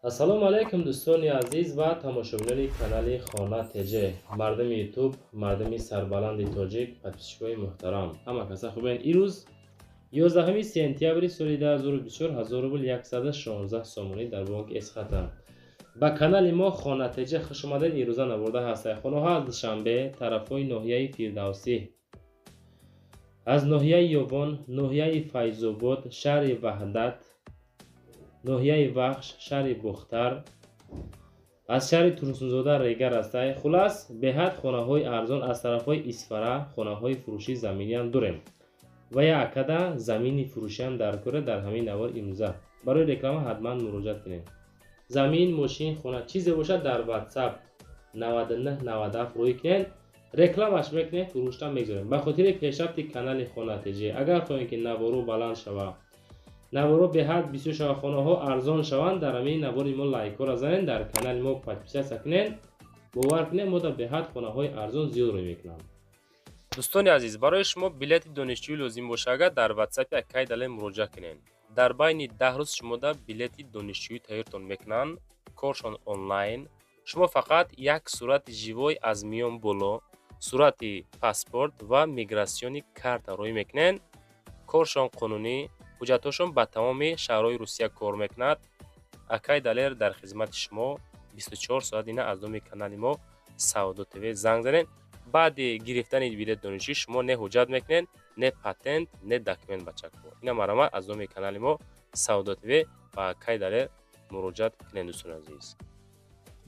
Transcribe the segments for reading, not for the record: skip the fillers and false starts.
Ассалому алайкум, дӯстони азиз ва тамошобинони канали Хона ТЖ, мардуми Ютуб, мардуми сарбаланди тоҷик, подписчикои муҳтарам, ҳама каса хубен? Ирӯз 11 сентябри соли 2024, 1000 рубл 116 сомонӣ дар бонки Эсхата. Ба канали мо Хона ТЖ хуш омадед. Ирӯза наворда ҳастад хонаҳо аз Душанбе, тарафҳои ноҳияи Фирдавсӣ, аз ноҳияи Ёвон, ноҳияи Файзобод, шаҳри Ваҳдат, ноҳияи Вахш, шаҳри Бохтар, аз шаҳри Турсунзода, Регар ҳастай. Хулас, беҳад хонаҳои арзон аз тарафҳои Исфара, хонаҳои фурӯшӣ заминиам дорем ва як акада замини фурӯшиам дар кора. Дар ҳамин навор имрӯза барои реклама ҳатман муроҷиат кунем. Замин, мошин, хона, чизе бошад, дар WhatsApp 9997 рӯй кунед, рекламаш мекунем, фурӯшта мегузорем. Ба хотири пешрафти канали Хона ТЖ, агар хоҳем, ки наворо баланд шава, наворо беҳад бисёр шава, хонаҳо арзон шаванд, дар ҳамин навори мо лайкҳоро занед, дар канали мо подписаться кунед. Бовар кунед, мо дар беҳад хонаҳои арзон зиёд рӯй мекунам. Дӯстони азиз, барои шумо билети донишҷӯӣ лозим боша, агар дар Ватсапи акай Далер муроҷиат кунед, дар байни 10 рӯз шумода билети донишҷӯӣ тайёртон мекунанд. Коршон онлайн. Шумо фақат як сурати живой аз миён боло, сурати паспорт ва миграционный карта рӯй мекунед. Коршон қонунӣ, ҳуҷҷатҳошон ба тамоми шаҳрҳои Русия кор мекунад. Акай Далер дар хизмати шумо 24 соат. Ина аз номи канали мо Савдо ТВ занг занед. Баъди гирифтани билет донишҷӯӣ шумо не ҳуҷҷат мекунед, не патент, не документ, бачако. Ина марҳамат, аз номи канали мо Савдо ТВ ба акай Далер муроҷиат кунед, дӯстони азиз.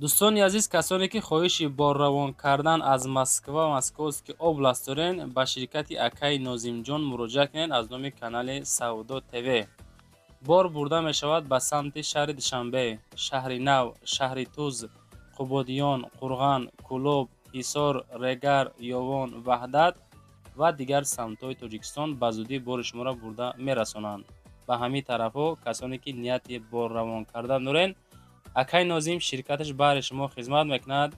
Дӯстони азиз, касоне ки хоҳиши борравон кардан аз Москва, Московский область дорен, ба ширкати акаи Нозимҷон муроҷиат кунед. Аз номи канали Савдо ТВ бор бурда мешавад ба самти шаҳри Душанбе, Шаҳри Нав, Шаҳри Туз, Қубодиён, Қурған, Кӯлоб, Ҳисор, Регар, Ёвон, Ваҳдат ва дигар самтҳои Тоҷикистон. Ба зудӣ бори шуморо бурда мерасонанд ба ҳамин тарафҳо. Касоне ки нияти борравон кардан дорен, акай Нозим ширкаташ баҳри шумо хизмат мекунад.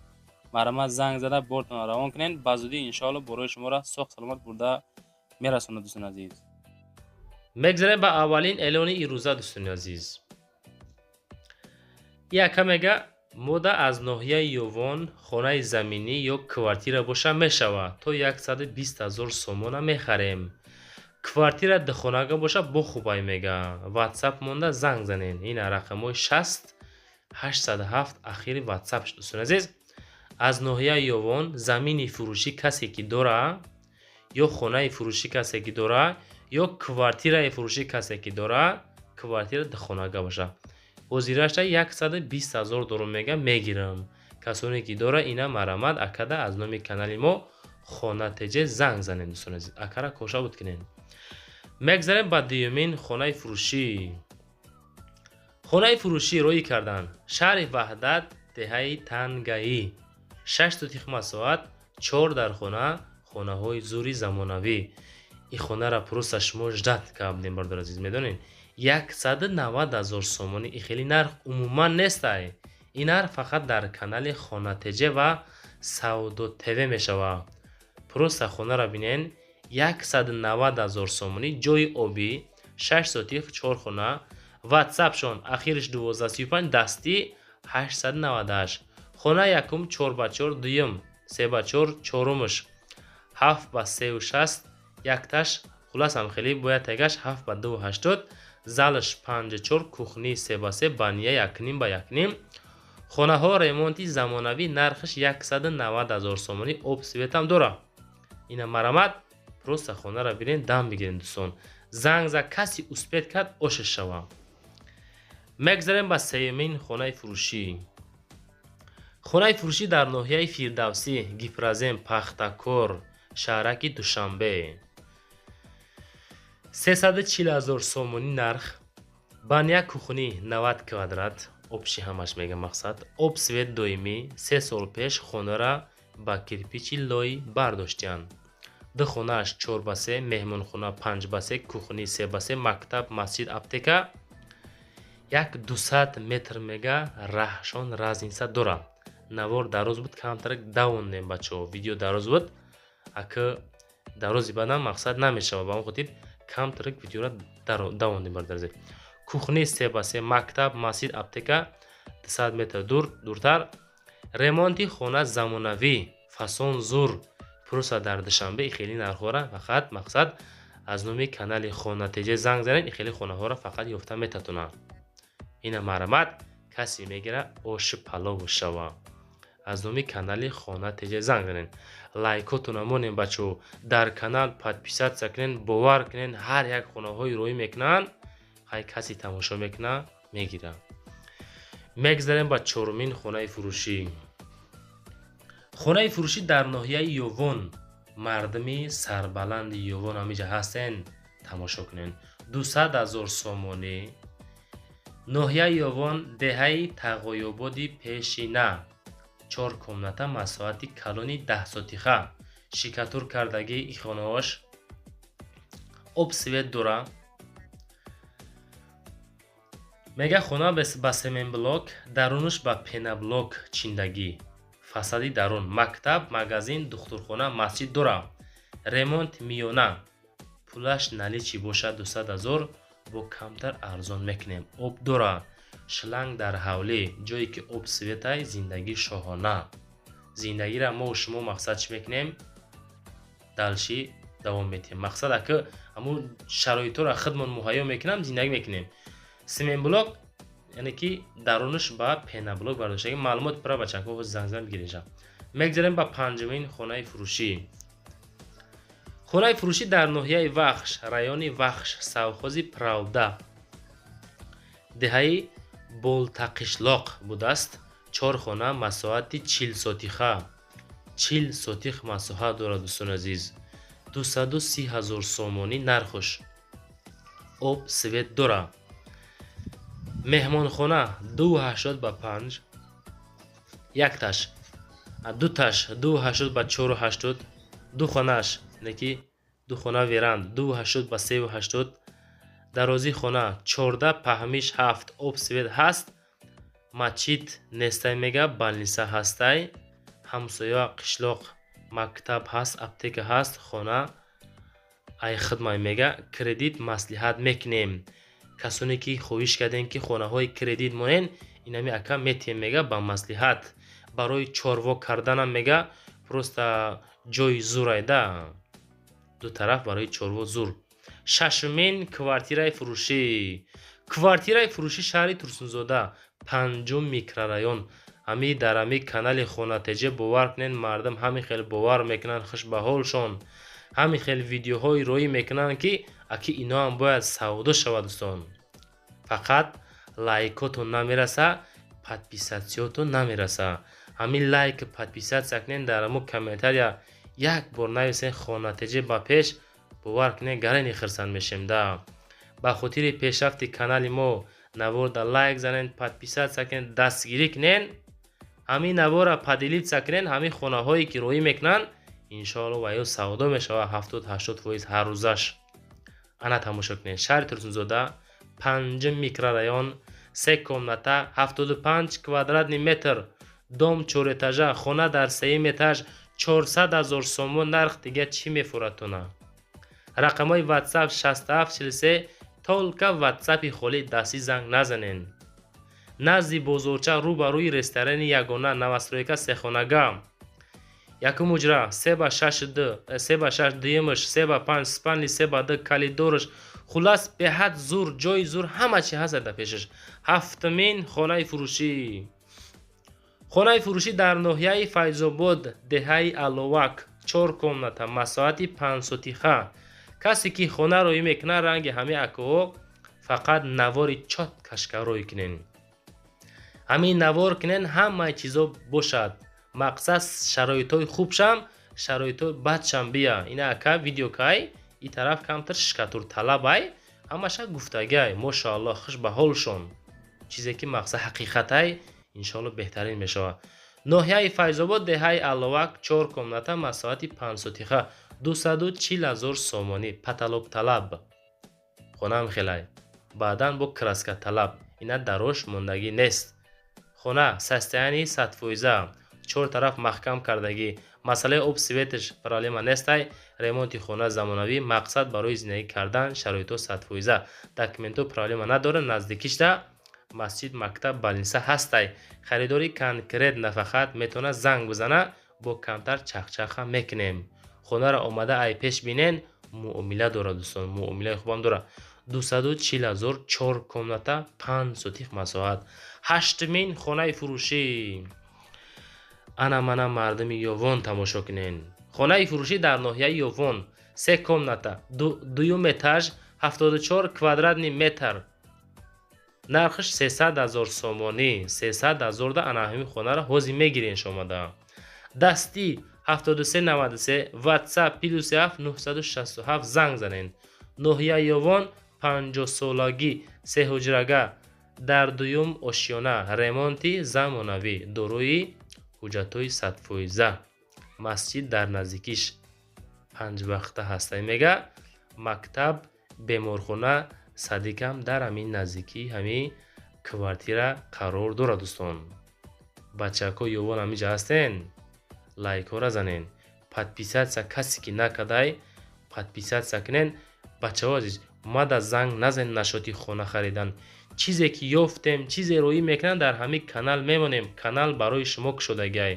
Марҳамат, занг зада бортонро равон кунед. Ба зудӣ, иншоалло, борои шуморо соғ саломат бурда мерасонад, дӯстони азиз. Мегзарем ба аввалин эълони ирӯза, дӯстони азиз. Яка мега: мода аз ноҳияи Ёвон хонаи заминӣ ё квартира боша мешавад, то 120 000 сомона мехарем. Квартира духонага боша, бо хубай, мега. Ватсап монда, занг занен. Ина рақамҳои 60 807 ахири ватсап. Дӯстони азиз, аз ноҳияи Ёвон замини фурӯшӣ касе ки дора, ё хонаи фурӯшӣ касе ки дора, ё квартираи фурӯшӣ касе ки дора, квартира духонага боша, ҳозирашта 120 ҳазор дорум, мега, мегирам. Касоне ки дора, ина марҳамат, акада аз номи канали мо Хона ТЖ занг занед. Дӯстони азиз, акара коша буд кунед. Мегзарем ба дуюмин хонаи фурӯшӣ. Хонаи фурӯшӣ роӣ карданд: шаҳри Ваҳдат, деҳаи Тангаӣ, 6 сотих масоҳат, чор дар хона, хонаҳои зури замонавӣ. Ин хонара просто шумо ждать кардем, бародари азиз, медонед, 190 ҳазор сомонӣ. И хеле нарх умуман нестай. Ин нарх фақат дар канали Хона ТЖ ва Савдо ТВ мешавад. Просто хонара бинен, 190 ҳазор сомонӣ, ҷои обӣ, 6 сотих, чор хона. Ватсапшон ахириш 1235, дастӣ 898. Хона якум 4 ба 4, дуюм 3 ба 4, чорумаш 7 ба 3,60, якташ хулас ҳам хеле бояд тегаш 7 ба 2,80, залаш 5 чор, кухни 3 ба 3, баня 1,5 ба 1,5. Хонаҳо ремонти замонавӣ, нархаш 190 ҳазор сомонӣ, об, светам дора. Ина марҳамат, просто хонаро бинен, дам бигирен, дӯстон. Занг за, каси успеть кард, ошиш шава. Мегзарем ба сеюмин хонаи фурӯшӣ. Хонаи фурӯшӣ дар ноҳияи Фирдавсӣ, Гипрозем, Пахтакор, шаҳраки Душанбе, 340 ҳазор сомонӣ нарх, баня, кухни 90 квадрат, общий ҳамаш мега мақсад, об, свет доимӣ. 3 сол пеш хонара ба кирпичи лой бардоштиянд. Ду хонааш 4 ба 3, меҳмонхона 5 ба 3, кухни 3 ба 3, мактаб, масҷид, аптека. Як 200 метр, мега, раҳшон разница дорад. Навор дароз буд, камтарак давондем, бачаҳо. Видео дароз буд, ака дарози баъдам мақсад намешавад, ба он хотир камтарак видеоро давондем, бародари. Кухни 3 ба 3, мактаб, масҷид, аптека. 200 метр дур, дуртар. Ремонти хона замонавӣ, фасон зур. Просто дар Душанбе хеле нархҳоро фақат, мақсад, аз номи канали Хона ТЖ занг занед, хеле хонаҳоро фақат ёфта метатонанд. Ина марҳамат, касе мегира, оши палову шава. Аз номи канали Хона ТЖ занг занед. Лайкотона монем, бачаҳо, дар канал подписаться кунен. Бовар кунен, ҳар як хонаҳои роӣ мекунанд, ҳай касе тамошо мекуна, мегира. Мегзарем ба чорумин хонаи фурӯшӣ. Хонаи фурӯшӣ дар ноҳияи Ёвон. Мардуми сарбаланди Ёвон ҳамиҷа ҳастен, тамошо кунен. 200 000 сомонӣ. Ноҳияи Ёвон, деҳаи Тағоёбоди Пешина. Чор комната, масоҳати калони 10 сотиха, штукатур кардагӣ хонаҳош, об, свет дора. Мега, хона ба семенблок, дарунаш ба пеноблок чиндагӣ, фасади дарун. Мактаб, магазин, духтурхона, масҷид дора. Ремонт миёна. Пулаш наличный бошад, 200 000, бо камтар арзон мекунем. Об дора, шланг дар ҳавлӣ, ҷое ки об, светай. Зиндагӣ шоҳона. Зиндагиро мо шумо, мақсад, чӣ мекунем? Дальше давом метиҳем. Мақсад, ака, ҳамун шароитҳоро худмон муҳайё мекунам, зиндагӣ мекунем. Семенблок, яъне ки дарунаш ба пеноблок бардоштагӣ. Маълумот пура, бачаҳо, занг зан бигиред. Мегзарем ба панҷумин хонаи фурӯшӣ. Хонаи фурӯшӣ дар ноҳияи Вахш, райони Вахш, совхози Правда, деҳаи Болтақишлоқ будааст. Чор хона, масоҳати 40 сотиха, 40 сотих масоҳат дорад, дӯстони азиз. 230 000 сомонӣ нархуш. Об, свет дора. Меҳмонхона 2,80 ба 5, якташ, дуташ 2,80 ба 4,80, ду хонааш неки, ду хона веранд 2,80 ба 3,80. Дарозии хона 14, паҳмиш 7. Об, свет ҳаст. Масҷид нестай, мега, больница ҳастай. Ҳамсоя қишлоқ, мактаб ҳаст, аптека ҳаст. Хона ай хидмай, мега, кредит маслиҳат мекунем. Касоне ки хоҳиш кардем, ки хонаҳои кредит монен, инами ака метиҳем, мега, ба маслиҳат. Барои чорво карданам, мега, просто ҷои зурайда, ду тараф барои чорво зур. Шашумин квартираи фурӯшӣ. Квартираи фурӯшӣ шаҳри Турсунзода, панҷум микрорайон. Ҳами дар ҳами канали Хона ТЖ, бовар кунед, мардум ҳамин хел бовар мекунанд, хуш ба ҳолшон, ҳамин хел видеоҳои роӣ мекунанд, ки аки иноам бояд савдо шавад. Дӯстон, фақат лайкотон намераса, подписатсиётон намераса. Ҳамин лайк, подписаться кунед, дар ҳамо комментария як бор нависен «Хона ТЖ ба пеш». Бовар кунед, гарани хирсанд мешем да. Ба хотири пешрафти канали мо наворда лайк занед, подписаться кунед, дастгирӣ кунед, ҳамин навора поделиться кунед. Ҳамин хонаҳое ки роӣ мекунанд, иншоалло, ва ё савдо мешавад 70-80% ҳаррӯзаш. Ана, тамошо кунед. Шаҳри Турсунзода, панҷум микрорайон, се комната, 75 квадратный метр, дом чорэтажа, хона дар сеюм этаж, 400 000 сомон нарх. Дига чӣ мефурад-тона? Рақамҳои Ватсап 6743, только Ватсапи холӣ, дастӣ занг назанен. Назди бозорча, рӯ ба рӯи ресторани Ягона, новостройка, сехонага. Якум ҳуҷра 3 ба 6 д, 3 ба 6, дуюмаш 3 ба 5, спальни 3 ба 2, коридораш. Хуллас, беҳад зур, ҷои зур, ҳама чи ҳаст дар пешаш. Ҳафтумин хонаи фурӯшӣ. Хонаи фурӯшӣ дар ноҳияи Файзобод, деҳаи Аловак, чор комната, масоҳати 5 сотиха. Касе ки хона роӣ мекунад, ранги ҳамаи акоҳо, фақат навори чот кашка рӯй кунен. Ҳамин навор кунен, ҳамаи чизо бошад. Мақсад, шароитҳои хубшам, шароитҳои бадшам бия. Ина, ака, видео кай и тараф камтар штукатурталабай, ҳамаша гуфтагиай. Мошоалло, хуш ба ҳолшон. Чизе ки, мақсад, ҳақиқатай, иншоалло, беҳтарин мешавад. Ноҳияи Файзобод, деҳаи Аловак, чор комната, масоҳати 5 сотиха, 240 000 сомонӣ. Потолок талаб хонаам хелай, баъдан бо краска талаб. Ина дарош мондагӣ нест. Хона состояние 100%, чор тараф маҳкам кардагӣ. Масъалаи об, светаш проблема нестай. Ремонти хона замонавӣ, мақсад, барои зиндагӣ кардан шароитҳо 100%. Документҳо проблема надорад. Наздикишда Масҷид, мактаб, больница ҳастай. Харидори конкрет нафақат метавонад занг бизана, бо камтар чахчахам мекунем. Хонаро омада ай пеш бинен, муомила дорад, дӯстон, муомилаи хубам дорад. 240 000, чор комната, 5 сотих масоҳат. Ҳаштумин хонаи фурӯшӣ. Ана мана, мардуми Ёвон, тамошо кунен. Хонаи фурӯшӣ дар ноҳияи Ёвон, се комната, дуюм этаж, 74 квадратный метр, нархш 300 000 сомонӣ. 300 000 да ана ҳамин хонаро ҳозир мегирен шомада. Дастӣ 7393, WhatsApp +7 967, занг занен. Ноҳияи Ёвон, 50-солагӣ, сеҳуҷрага, дар дуюм ошёна, ремонти замонавӣ, дорои ҳуҷҷатҳои 100%. Масҷид дар наздикиш панҷвақта ҳастай, мега. Мактаб, беморхона, садик ам дар ҳамин наздикии ҳамин квартира қарор дорад. Дӯстон, бачаҳко, Ёвон ҳаминҷа ҳастен, лайкҳоро занен, подписаться касе ки накардай, подписаться кунен. Бачаҳо азиз, мада занг назанед насчёт и хона харидан. Чизе ки ёфтем, чизе роӣ мекунанд, дар ҳамин канал мемонем. Канал барои шумо кушодагиай.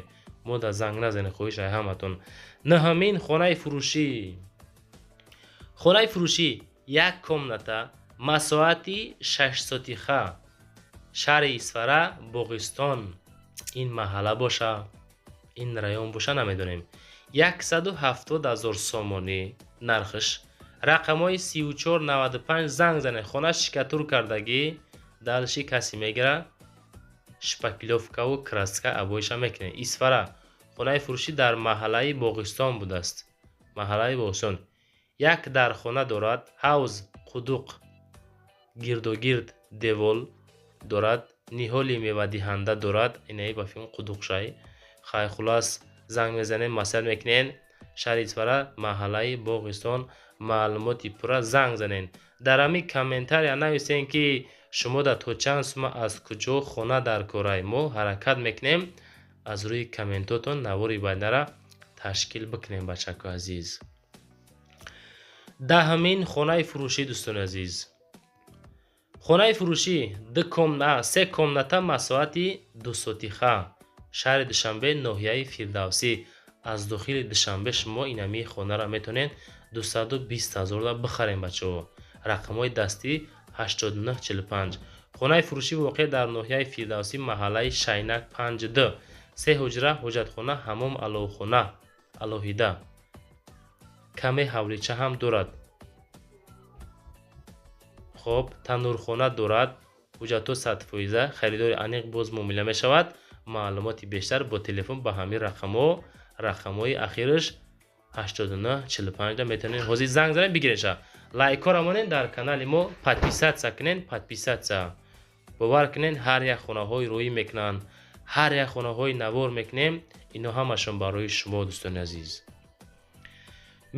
Мода занг назанед, хоҳиш ай ҳаматон. Наҳамин хонаи фурӯшӣ. Хонаи фурӯшӣ як комната, масоҳати 6 сотиха, шаҳри Исфара, Боғистон. Ин маҳалла боша, ин район боша, намедонем. 170 000 сомонӣ нархш. Рақамҳои 3495, занг занед. Хона штукатур кардагӣ, дальше касе мегира, шпаклёвка ву краска, обои ша мекунед. Исфара, хонаи фурӯшӣ дар маҳаллаи Боғистон будааст. Маҳаллаи Боғистон. Як дархона дорад, ҳавз, қудуқ, гирдогирд девол дорад, ниҳоли мевадиҳанда дорад. Инаи ба филм қудуқшай. Хай, хулас, занг мезанем, маслиҳат мекунем. Шаҳри Исфара, маҳаллаи Боғистон. Маълумоти пурра занг занен. Дар ҳамин комментария нависен, ки шумо да то чанд сума, аз куҷо хона дар корай. Мо ҳаракат мекунем, аз рӯи комментотон навори байнара ташкил бикунем, бачако азиз. Даҳамин хонаи фурӯшӣ, дӯстони азиз. Хонаи фурӯшӣ се комната, масоҳати 2 сотиха, шаҳри Душанбе, ноҳияи Фирдавсӣ. Аз дохили Душанбе шумо инамии хонаро метавонед 220 000 да бихарем, бачаҳо. Рақамҳои дастӣ 8945. Хонаи фурӯшӣ воқеъ дар ноҳияи Фирдавсӣ, маҳаллаи Шайнак 5Д, се ҳуҷра, ҳоҷатхона, ҳамом, аловхона алоҳида, каме ҳавлича ҳам дорад. Хоб, таннурхона дорад. Ҳуҷҷатҳо 100%. Харидори аниқ боз муомила мешавад. Маълумоти бештар бо телефон ба ҳамин рақамҳо, рақамҳои ахираш 8945 метавонед ҳозир занг занед, бигиреша. Лайкҳоро монед, дар канали мо подписаться кунед, подписаться. Бовар кунед, ҳар як хонаҳои роӣ мекунанд, ҳар як хонаҳои навор мекунем, ино ҳамашон барои шумо, дӯстони азиз.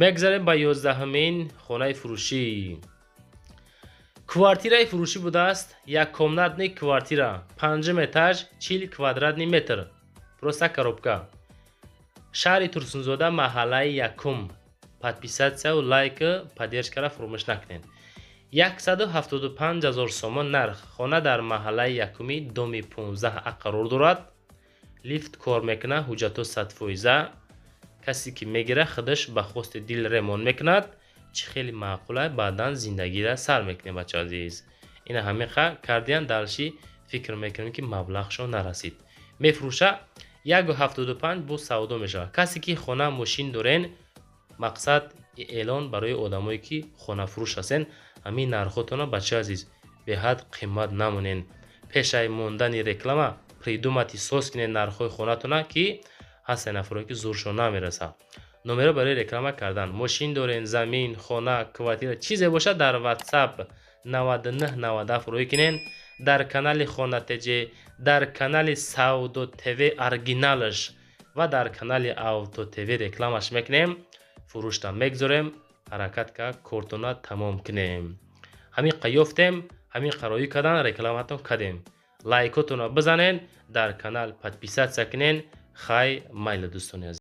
Мегзарем ба 11-ҳамин хонаи фурӯшӣ. Квартираи фурӯшӣ будааст, яккомнатный квартира, панҷум этаж, 40 квадратный метр, просто коробка, шаҳри Турсунзода, маҳаллаи якум. Подписаться ву лайк, поддержка ра фуромӯш накунед. 175 000 сомон нарх. Хона дар маҳаллаи якуми, дом и 15 а қарор дорад. Лифт кор мекунад, ҳуҷҷатҳо 100%. Касе ки мегирад, худаш ба хости дил ремонт мекунад. Чӣ хеле маъқула, баъдан зиндагиро сар мекунем, бача азиз. Ина ҳамиқа кардиян, дальше фикр мекунем, ки маблағшон нарасид. Мефурӯша 1,75, боз савдо мешавад. Касе ки хона, мошин дорен, мақсад эълон барои одамое ки хонафурӯш ҳастен. Ҳамин нархотона, бачаи азиз, беҳад қимат намонен. Пешаи мондани реклама придумать и соз кунед нархҳои хонатона, ки ҳастен нафаре ки зуршон намерасад. Номеро барои реклама кардан, мошин дорен, замин, хона, квартира, чизе бошад, дар WhatsApp 9997 рӯй кунен. Дар канали Хона ТЖ, дар канали Савдо ТВ оригиналаш ва дар канали Авто ТВ рекламаш мекунем, фурӯшта мегзорем. Ҳаракат кард, кортона тамом кунем. Ҳамин қа ёфтем, ҳамин қа роӣ кардан, рекламатон кардем. Лайкотонро бизанен, дар канал подписаться кунен. Хай, майли, дӯстони азиз.